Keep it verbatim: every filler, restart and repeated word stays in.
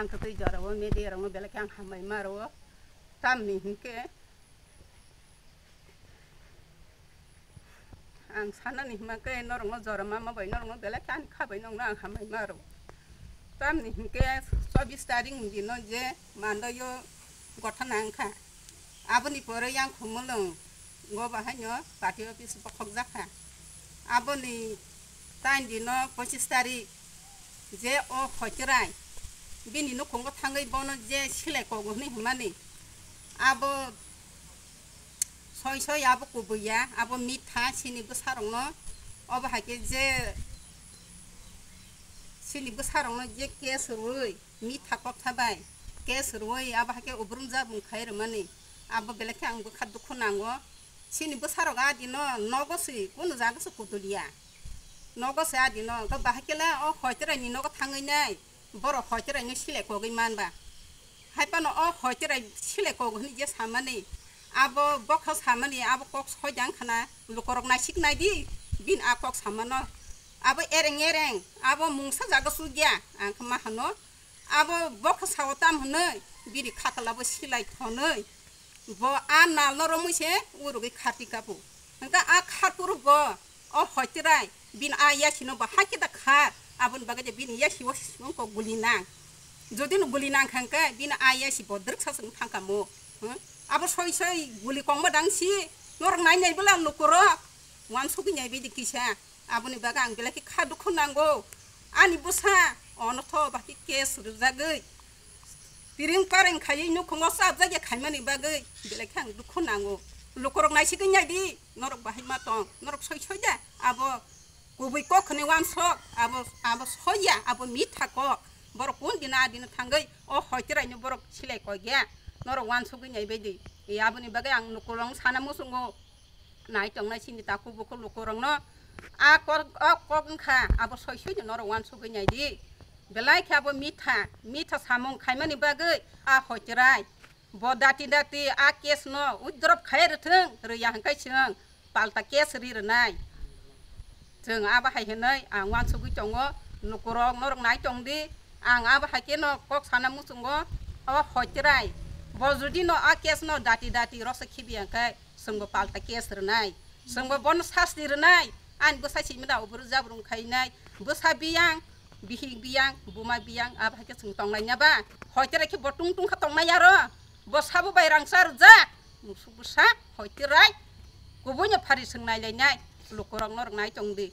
Ang kwtwi jorao media rokno belai khe ang hambai ma rwo. Tamni hinkhe ang sanani hima khe norokno jora ma ma bai norokno belai khe ani kha bai nokno ang hambai ma rwo. Tamni hinkhe chobbish tarik ni dino je mandaio gotha nang kha. Aboni pore yang khumulung go bahaino party office bokhok jakha. Aboni tain dino pochis tarik je o hoitrai bini nukhungo thangwi bono je silai kogo hwnwi hwnmani abo soi soi abo kubuya abo mitha sini bwsarokno obo haikhe je sini bwsarokno je case rwui mitha koksa bai case rwui abo haikhe ubrum jabung khai rwmani abo belai khe ang bwkha dukhu nango. Sini bwsarok a dino nogo se kunu jaga se kutuliya. Nogo se a dino hwnkhe bahai khe le o hoiteraini nogo thangwi nai borok hoiteraino silai kogwi manba. Hai phano o hoiterai silai kogo hwnwi je samani abo bokha samani abo kok soida wngkha na lukorok naisik nai di bini a kok samano. Abo ereng ereng abo mungsa jaga sugya ang khe ma hano. Abo bokha sao tam hwnwi bini khatala bo silai thonwi bo a nalno romwi se urugwi khati kapu. Hwnkhe a kharpuru bo o hoiterai bini a yasino bo hakhe da khar aboni bagwi je bini yasio wngkok guli nang. Jodi no guli nang kha hwnkhe bini a yasi bo drwksa se wng thang kamo. Hmm? Abo soi soi guli kongma dang si norok nai nai bwla lukurok wansugwi nai bidi kisa. Aboni bagwi ang belai khe kha dukhu nango. Ani bwsa ono tho ba khe case rwjagwi piring pareng khaiwi nukhungo chapjak ya khaimani bagwi belai khe ang dukhu nango. Lukurok naisigwi nai di norok bahai ma tong norok soi soi da abo kubui kok hwnwi wansok abo abo soi ya abo mitha kok borok kun dina adino thangwi o hoiteraino borok silai kok ya norok wansugwi nai bai di. E aboni bagwi ang lukurok sana muchungo. Nai tongnai sini takhuk bukhuk lukurokno a kok o kok wngkha abo soi soi no norok wansugwi nai di. Belai khe abo mitha mitha samung khaimani bagwi a hoiterai bo dati dati a case no withdraw khai rwthwng rwya hwnkhe chwng palta case ri rwnai. Chwng abo hai hwnwi ang wansugwi tongo lukurok norok nai tong di. Ang abo hai khe no kok sana muchungo o hoiterai bo jodi no a case no dati dati roksa khibi hwnkhe chwngbo palta case rwnai, chwngbo bono sasti rwnai. Ani bwsa simi da uburu jabrung khainai, bwsa biyang, bihik biyang, buma biyang, abo hai khe chwng tonglai na ba? Hoitera khe bo tung tung kha tongnai aro, bo sabo bai rangsa rwjak, musuk bwsa, hoiterai, kubuino phari chwng nai lai nai, lukurok norok nai tong di.